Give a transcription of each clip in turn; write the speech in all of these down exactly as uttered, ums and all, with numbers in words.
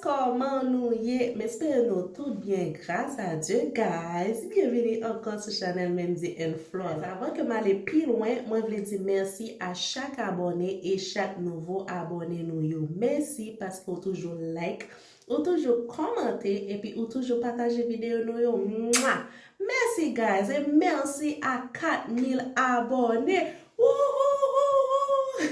Kòman nou ye? M espere nou tout byen, gras a Dye, guys. Byenvini ankò sou chanèl Mendy and Flora. Avan ke m ale pi lwen, mwen vle di mèsi a chak abòne e chak nouvo abòne nou yo. Mèsi paske ou toujou like, ou toujou kòmante, epi ou toujou pataje videyo nou yo. Mwa! Mèsi, guys, e mèsi a kat mil abòne. Wouhouhou!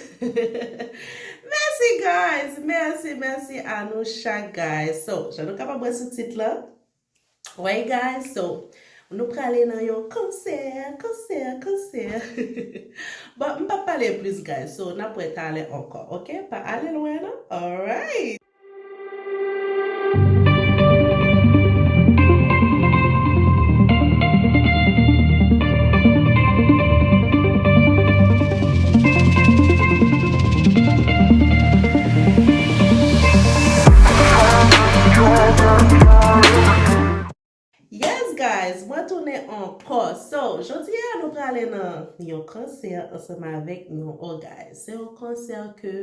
Mèsi, guys, mèsi, mèsi a nou chak, guys. So, jan nou kapab wè sou tit la, wè, guys, so, nou prale nan yon konsè, konsè, konsè. Bon, m p ap pale plis, guys, so, n ap wè talè ankò, ok? Pa ale lwen, non? Alright! Yes, guys, mwen tounen ankò. So, jodi a nou prale nan yon konsè ansanm avèk yon, oh, guys, se yon konsè ke,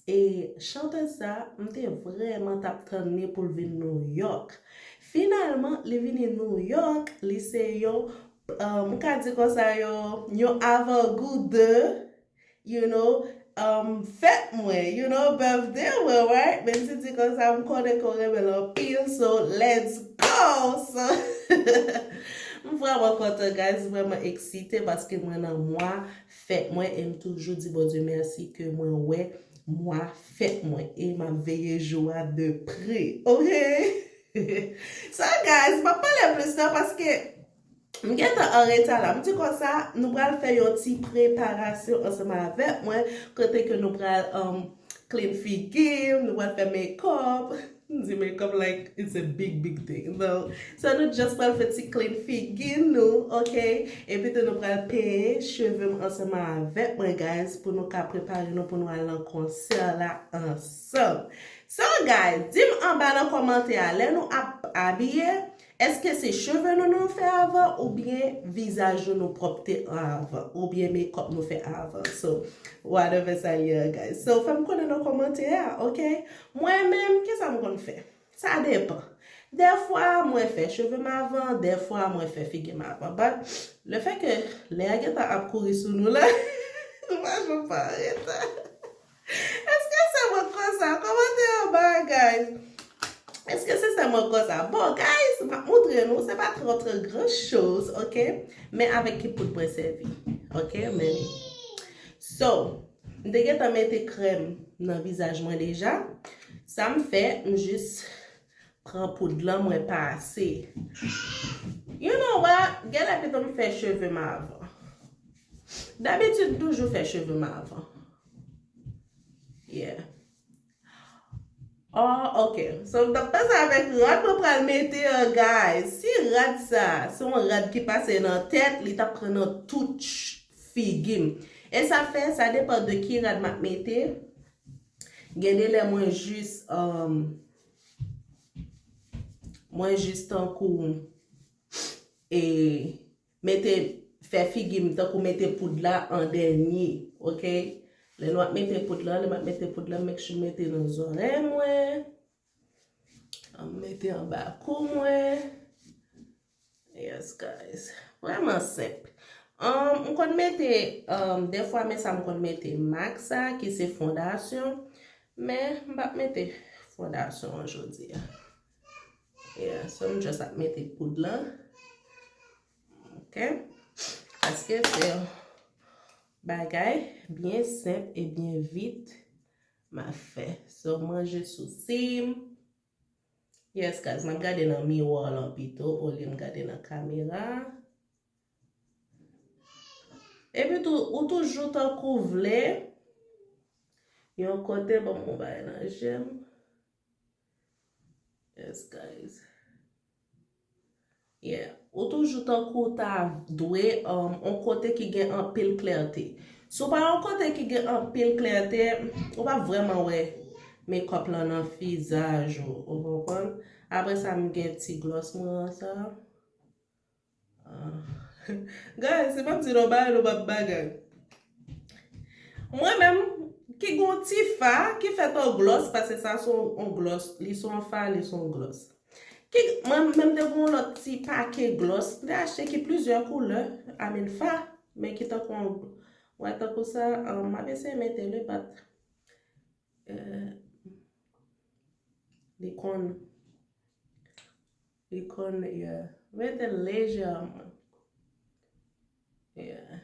e, chantèz sa, m te vrèman t ap tann li pou l vin New York. Finalman, li vini New York, li se yon, um, m ka di konsa, yon, yon avangou de, you know, um, fèt mwen, you know, birthday mwen, right? Menm si di konsa, m konnen ke w renmen l anpil, so let's go! So, m vrèman kontan, guys, m vrèman eksite paske mwen nan mwa fèt mwen, e m toujou di Bondye mèsi ke mwen wè mwa fèt mwen, e m ap veye jou a de pre, ok? So, guys, m ap pale plis nan paske m gentan an reta la. M di konsa, nou pral fè yon ti preparasyon ansanm avèk mwen, kote ke nou pral, um, clean figi m, nou pral fè makeup. M di makeup like it's a big, big thing. No. So, nou just pral fè ti clean figi nou, ok? Epi tou nou pral penyen cheve m ansanm avèk mwen, guys, pou nou ka prepare nou pou nou al nan konsè la ansanm. So, guys, di m anba nan kòmantè a, lè nou ap abiye, èske se cheve nou nou fè avan, oubyen vizaj nou nou pwòpte an avan, oubyen makeup nou fè avan? So, whatever sa ye, guys. So, fè m konnen nan kòmantè a, ok? Mwen menm, kisa m konn fè? Sa depan. Dèfwa, mwen fè cheve m avan, dèfwa, mwen fè figi m avan. But, le fait que lè a gentan ap kouri sou nou la, nou pa janm pa an reta. Èske se mwen k konsa? Kòmante anba, guys. Èske se sèlman mwen k konsa? Bon, guys, m ap montre nou, se pa trò, trò gran choz, ok? Men avèk ki poud mwen sèvi, ok? Men, so, m te gentan mete krèm nan vizaj mwen deja. Sa m fè, m jis pran poud lan, mwen pase. You know what? Genlè pito m fè cheve m avan. Dabitid, m toujou fè cheve m avan. Yeah. Oh, ok. So, m t ap panse avèk rad mwen pral mete an, guys. Si rad sa, se yon rad ki pase nan tèt, li t ap pran nan tout ch-, figi m. E sa fè, sa depan de ki rad m ap mete. Gen de lè mwen jis, um, mwen jis tankou, e, mete, fè figi m tankou mete poud la an dènye, ok? Lè nou ap mete poud la, lè m ap mete poud la, m make sure m mete nan zòrèy mwen. M mete anba kou mwen. Yes, guys. Vrèman senp. Um, m konn mete, um, dèfwa, men sa m konn mete mak sa, ki se fondasyon. Men, m p ap mete fondasyon an jodi a. Yeah, so m just ap mete poud lan. Ok? Paske se yon bagay byen senp e byen vit m ap fè. So, manje sousi m. Yes, guys, m ap gade nan miwa lan pito, olye m gade nan kamera. Epi tou, ou toujou tankou vle yon kote, ban m yon bagay nan je m. Yes, guys. Yeah. Ou toujou tankou w ta dwe, um, yon kote ki gen anpil klète. Si w pa yon kote ki gen anpil klète, ou p ap vrèman wè makeup lan nan vizaj ou. Ou konprann? Apre sa, m gen ti glòs mwen an sa. Ah. Guys, si m ap di nou bagay, nou p ap bagay. Mwen menm, Ki gen yon ti fa, ki fèt an glòs, paske sa se yon glòs, li se yon fa, li se yon glòs. Ki, mwen menm te gen yon lòt ti pake glòs, m te achte ki plizyè koulè, I mean fa, men ki tankou yon, wè tankou sa, um, m ap eseye mete li, but, euh, li konn, li konn, yeah. Mete l lejèman. Yeah.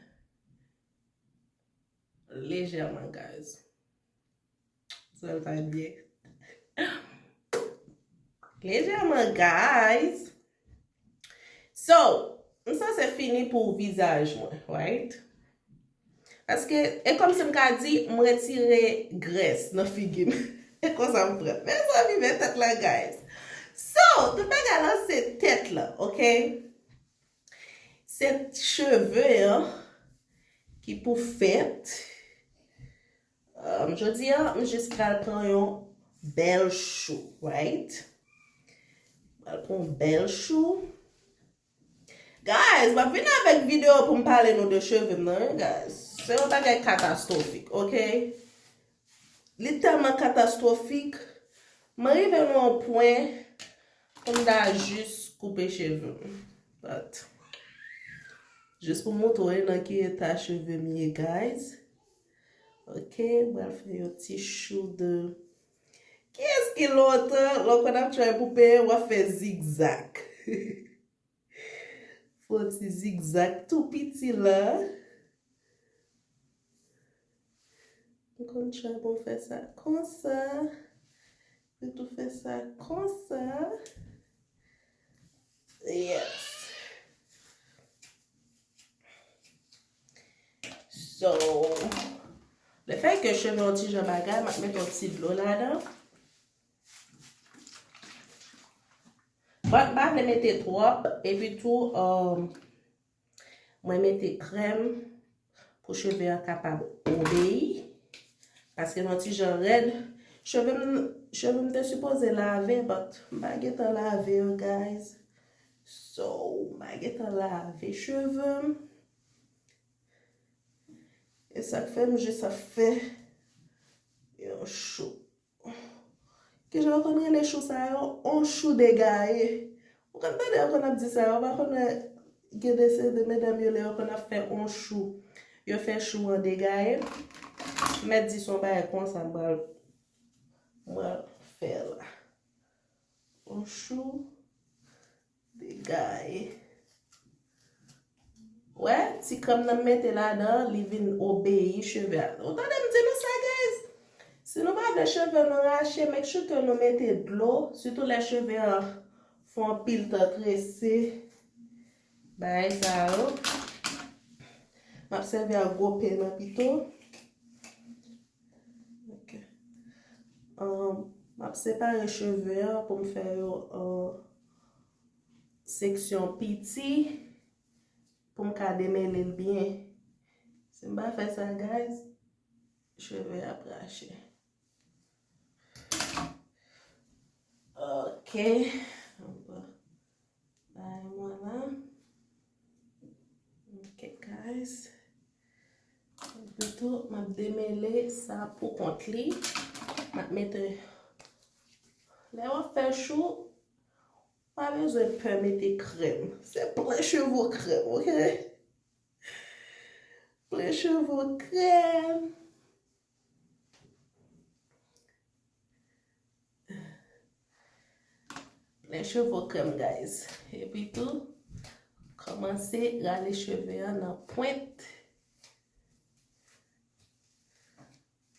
Lejèman, guys. Sa l pa byen. Lejèman, guys. So, m sanse fini pou vizaj mwen, right? Paske, e kòmsi m ka di, m retire grès nan figi m. E konsa m pran. Mezanmi, men tèt la, guys. So, tout bagay la, se tèt la, ok? Se cheve an ki pou fèt. Um, jodi a, m jis pral pran yon bèl chou, right? Pral pran yon bèl chou. Guys, m ap vin avèk videyo pou m pale nou de cheve m nan, wi, guys. Se yon bagay katastwofik, ok? Li tèlman katastwofik, mwen rive nan yon pwen pou m ta jis koupe cheve m. But, jis pou montre w nan ki eta cheve m ye, guys. Ok, m pral fè yon ti chou de. Kiyès ki lontan, lè w konn ap try pou peye, w ap fè zigzag? Fè yon ti zigzag tou piti la. M konn try pou m fè sa konsa. Epi tou fè sa konsa. Yes. So, le fè ke cheve yon ti jan bagay, m ap mete yon ti dlo ladan. But m pa vle mete twòp, epi tou, um, mwen mete krèm pou cheve a kapab obeyi. Paske l yon ti jan rèd. Cheve m, cheve m te sipoze lave, but m pa gentan lave yo, guys. So, m pa gentan lave cheve m. E sa k fè m jis ap fè yon chou. Kijan yo konn rele chou sa yo? On chou degaye. Ou konn tande yo konn ap di sa, ou pa konn wè gen de seri de medam yo lè yo konn ap fè on chou. Yo fè chou an degaye. M mèt di se yon bagay konsa m pral, m pral fè la. On chou. Degaye. Wè, ti krèm nan m mete ladan, li vin obeyi cheve a. Ou tande m di nou sa, guys? Si nou pa vle cheve nou rache, make sure ke nou mete dlo, sitou lè cheve a fè anpil tan trese. Bagay sa yo. M ap sèvi ak gwo pen nan pito. Ok. Um, m ap separe cheve a pou m fè yo, uh, seksyon piti pou m ka demele l byen. Si m pa fè sa, guys, cheve ap rache. Ok. Bay mwen la. Ok, guys. Epi tou, m ap demele sa pou kont li. M ap mete, lè w ap fè chou, pa bezwen pè mete krèm. Se plen cheve w krèm, ok? Plen cheve w krèm. Plen cheve w krèm, guys. Epi tou, kòmanse rale cheve a nan pwent.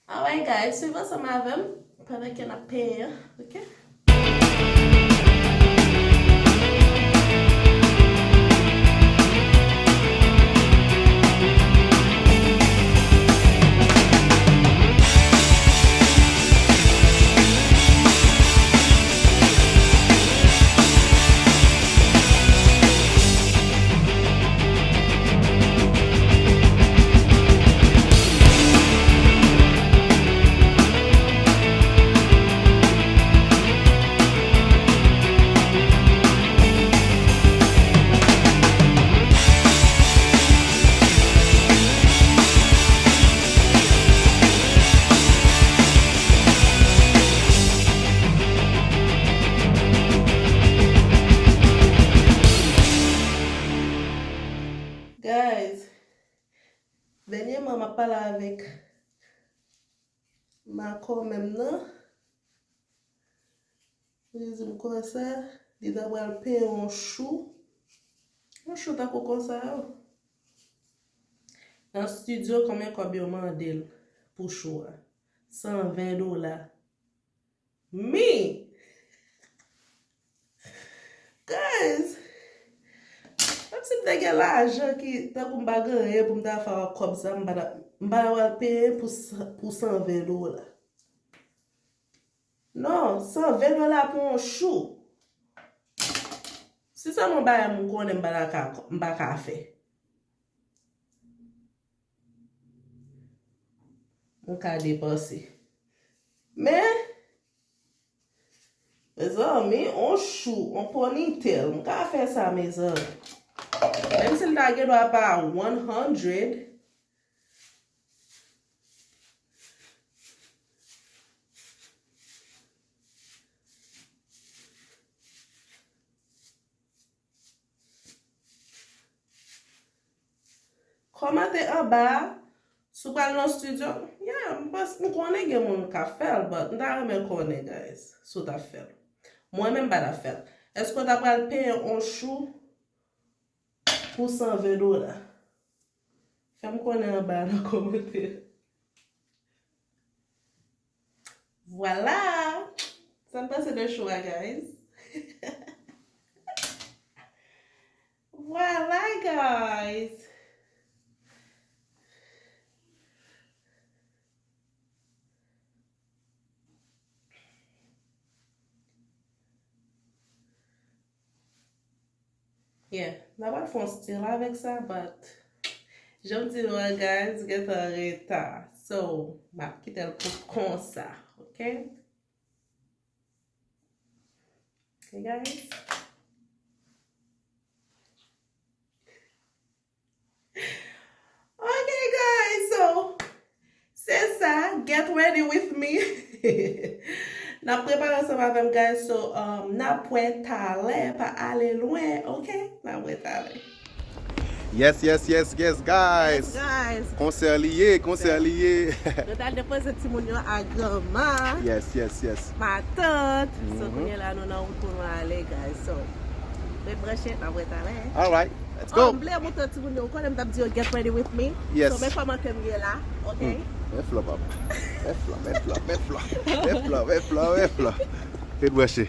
Alright, guys, swiv ansanm avè m pandan ke n ap penyen an, ok? Pale avèk makòmè m nan. Li di m konsa, li ta pral penyen yon chou. Yon chou tankou konsa yo. Nan estidyo, konbyen kòb yo mande l pou chou a? San ven dola. Mi! Guys, menm si m te gen lajan ki, tankou m pa gen anyen pou m ta fè ak kòb sa, m pa ta, m pa ta pral peye pou san, pou san ven dola. Non, san ven dola pou yon chou. Si se yon bagay m konnen m pa ta ka, m pa ka fè. M ka depanse. Men, mezanmi, on chou, on ponytail, m ka fè sa, mezanmi. Menm si l ta gen dwa pa one hundred. Kòmante anba a, si w pral nan estidyo. Yeah, m panse, m konnen gen moun k ap fè l, but m ta renmen konnen, guys, si w t ap fè l. Mwen menm m pa t ap fè l. Èske w ta pral peye on chou pou san ven dola? Fè m konnen anba a nan kòmantè. Vwala! Sa n panse de chou a, guys? Vwala, guys! Yeah, n a pral fè yon stil avèk sa, but jan m di nou an, guys, gentan an reta. So, m ap kite l pou konsa, ok? Ok, guys? Ok, guys, so, se sa, get ready with me. N ap prepare ansanm avè m, guys, so, um, n ap wè talè, pa ale lwen, ok? N ap wè talè. Yes, yes, yes, yes, guys. Yes, guys. Konsè li ye, konsè li ye. Nou t al depoze timoun yo a granma. Yes, yes, yes. Matant. So, mhm, kounye la, nou nan wout pou nou ale, guys. So, ret branche, n ap wè talè. All right. Let's go. Oh, m bliye montre timoun yo, ou konnen m t ap di yo get ready with me. Yes. So, men kòman ke m ye la, ok? Hmm. Men flò, papa. Men flò, men flò, men flò. Men flò, men flò, men flò. Ret branche.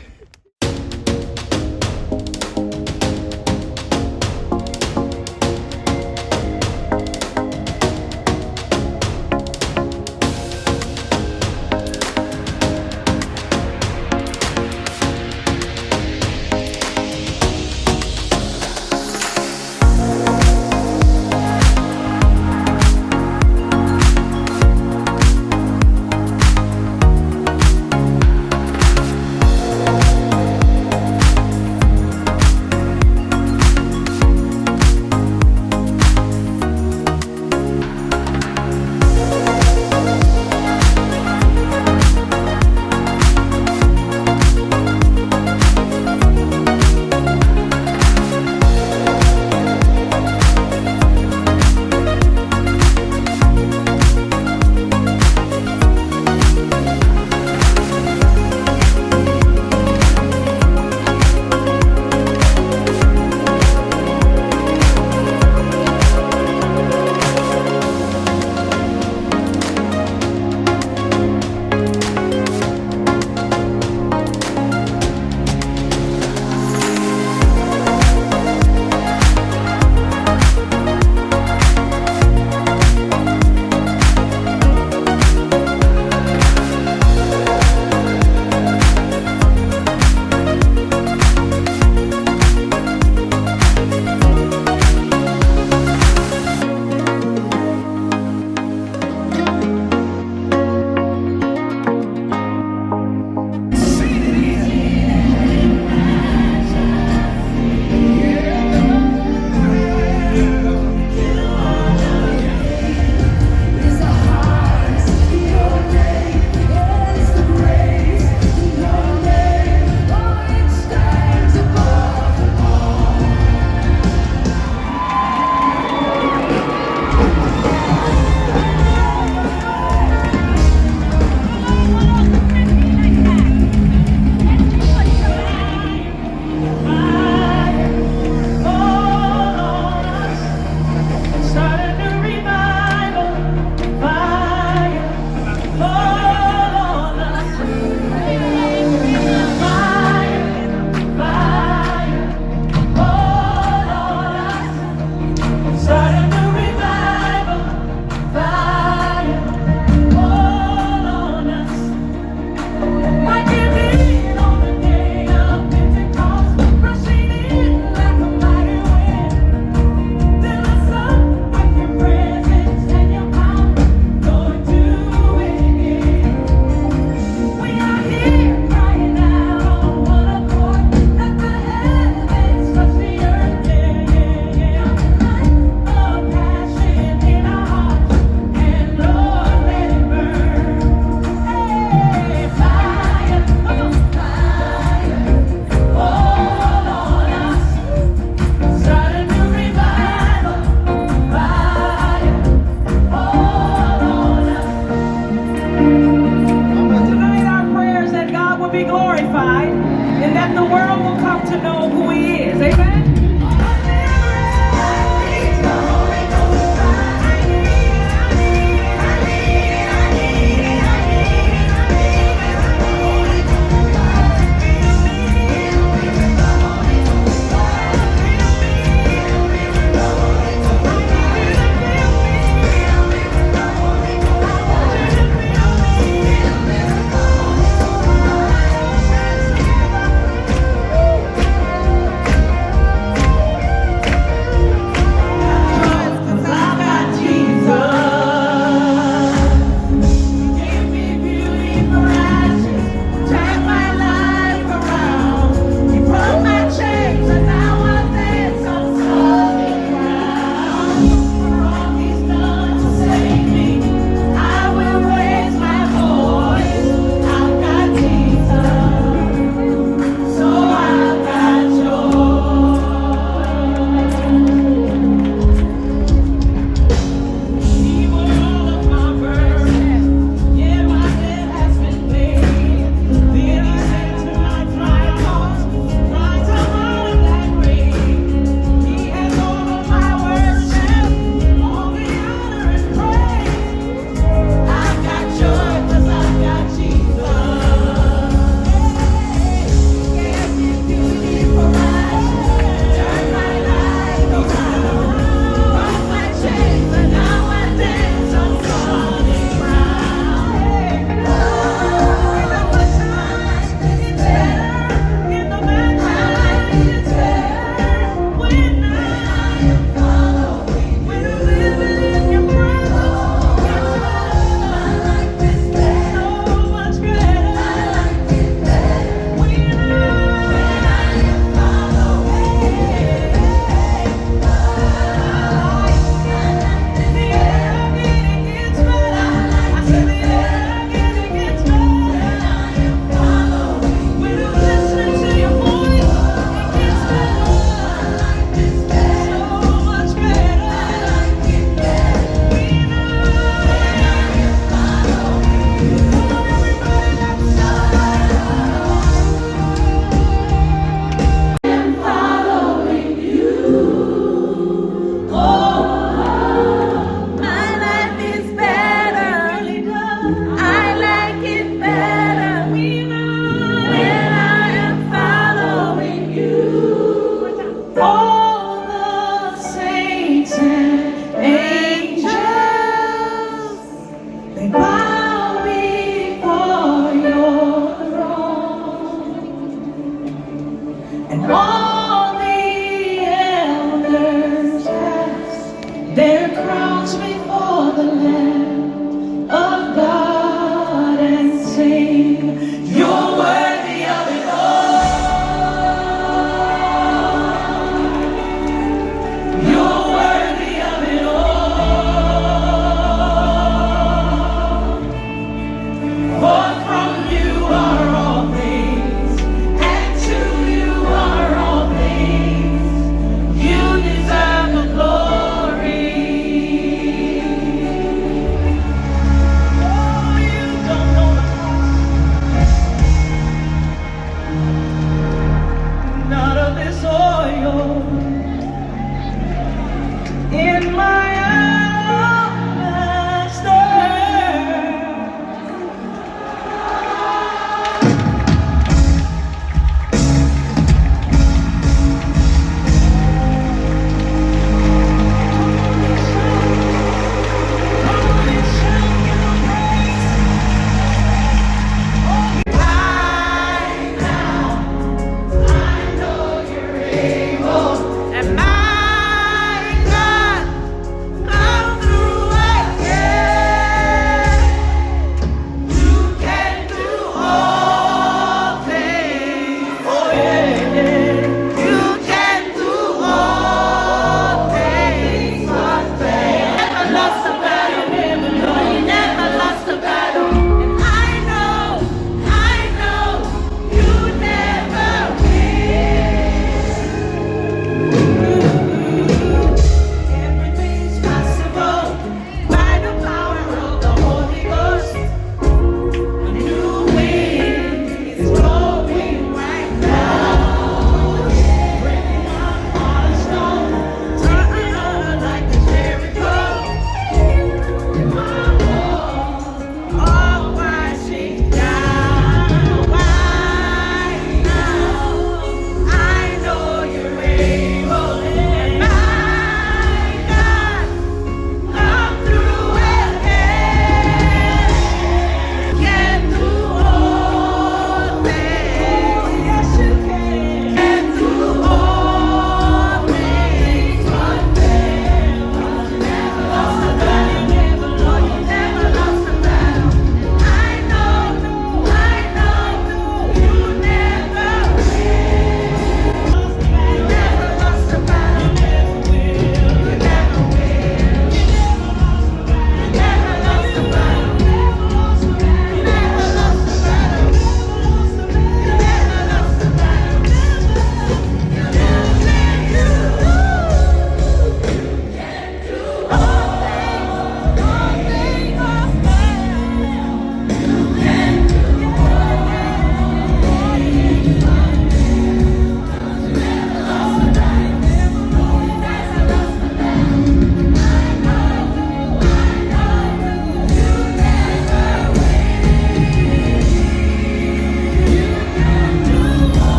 be glorified, and that the world will come to know who he is. Amen?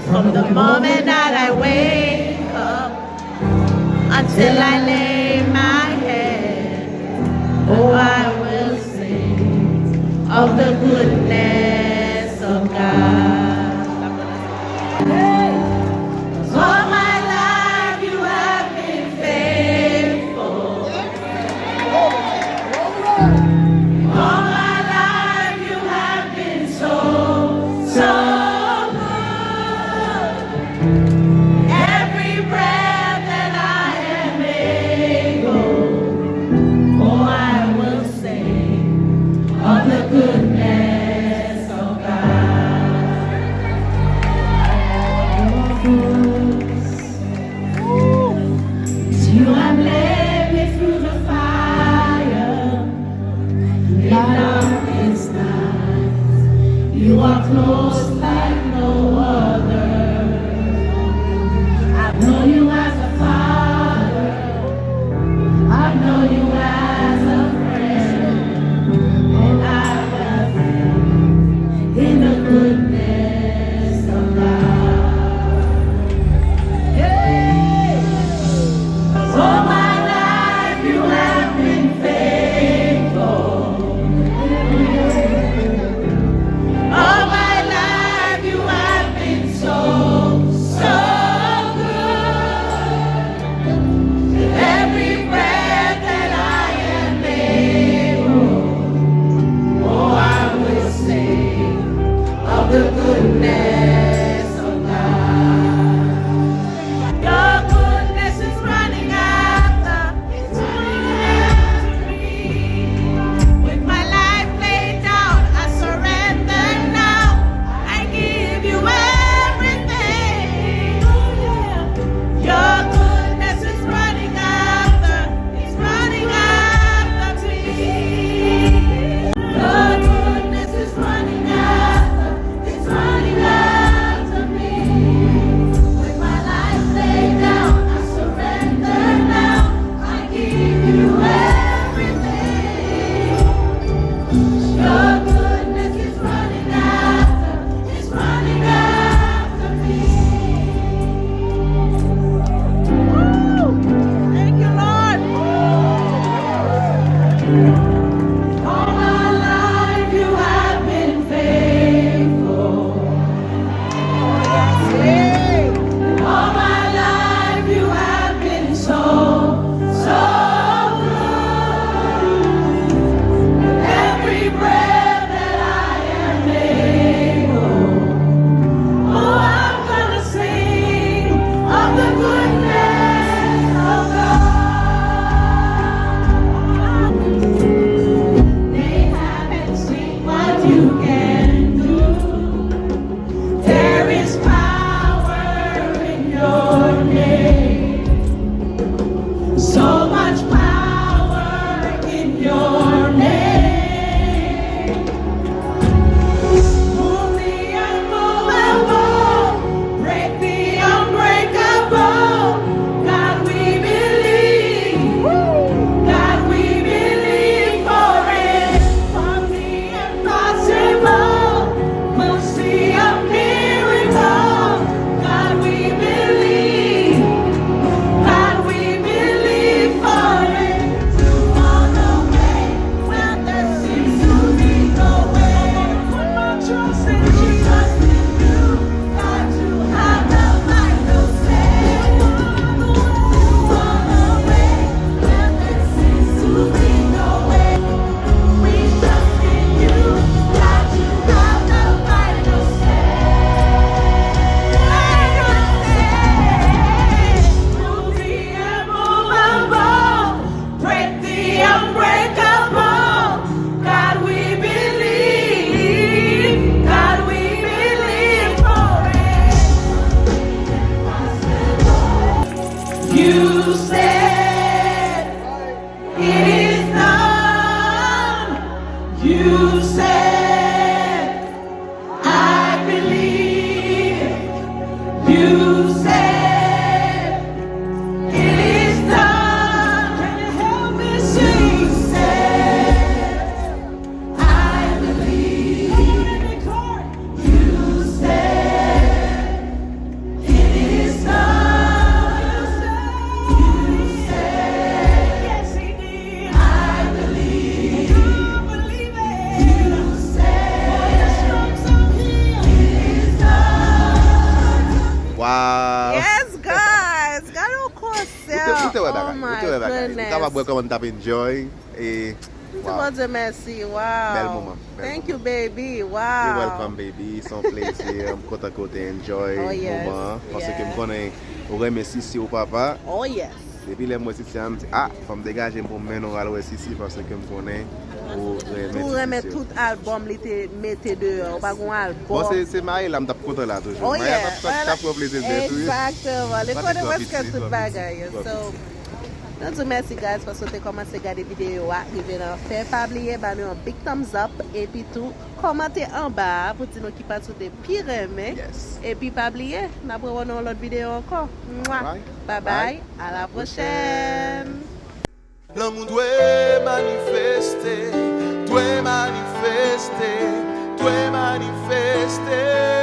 From the moment that I wake up until I lay my head, oh, I will sing of the goodness of God. All my life you have been faithful. All my life you have been so, so good. Every breath that I am able, oh, I will sing of the goodness of God. You have led me through the fire in darkest nights. You are close like no other. I've known you as a father. I've known you as a friend. And I was in the goodness of God. Hey! All my life you have been faithful. All my life you have been so, so good. Every breath that I am able, oh, I will sing of the goodness of God. Your goodness is running after, it's running after me. With my life laid down, I surrender now. I give you everything. Oh, yeah. Your goodness is running after, it's running after me. Your goodness is running after, it's running after me. With my life laid down, I surrender now. I give you everything. Your goodness is running after, it's running after me. Woo! Thank you, Lord. All my life you have been faithful. All my life you have been so, so good. Every breath that I am able, oh, I'm gonna sing of the goodness of God. They haven't seen what you can do. There is power in your name. So much power in your name. Move the unmovable, break the unbreakable. God, we believe. God, we believe for it. From the impossible, we'll see a miracle. God, we believe. God, we believe for it. You are the way when there seems to be no way. Put my trust in you. We trust in you. God, you have the final say. You are the way when there seems to be no way. We trust in you, God, you have the final say. Final say. Move the immovable, break the unbreakable. God, we believe. God, we believe for it. You said, it is done. You said, I believe. You said, it is done. Can you help me sing? You said, I believe. You said, Bagay. Ou kapab wè kòman m t ap enjoy. E, Di Bondye mèsi. Wow. Bèl moman, bèl Thank moman. You, baby. Wow. You're welcome, baby. Se yon plezi. M kontan ke w te enjoy Oh, yes. moman an. Paske m Yeah. konnen ou renmen Sisi ou papa. Oh, yes. Depi lè m wè Sisi a, m di, ah, fò m degaje m pou m mennen w al wè Sisi paske m konnen ou renmen Tou renmen Sisi. Tout albòm li te mete deyò. Ou pa gon albòm. Bon, se, se Mayi la m t ap kontan la toujou. Oh, Mayi yeah. La t ap, t ap, t ap pran plezi de tou. Exactement. Li Patrick konnen Lopez, prèske tout Lopez, bagay. Lopez. So, nou di mèsi, guys, paske w te kòmanse gade videyo a. Rive nan fen, pa bliye ba nou yon big thumbs up. Epi tou, kòmante anba a pou di nou ki pati w te pi renmen. Yes. Epi pa bliye, n ap rewè nan yon lòt videyo ankò. Mwa. Alright. Bye bye. À la prochaine. Lanmou dwe manifeste, dwe manifeste, dwe manifeste.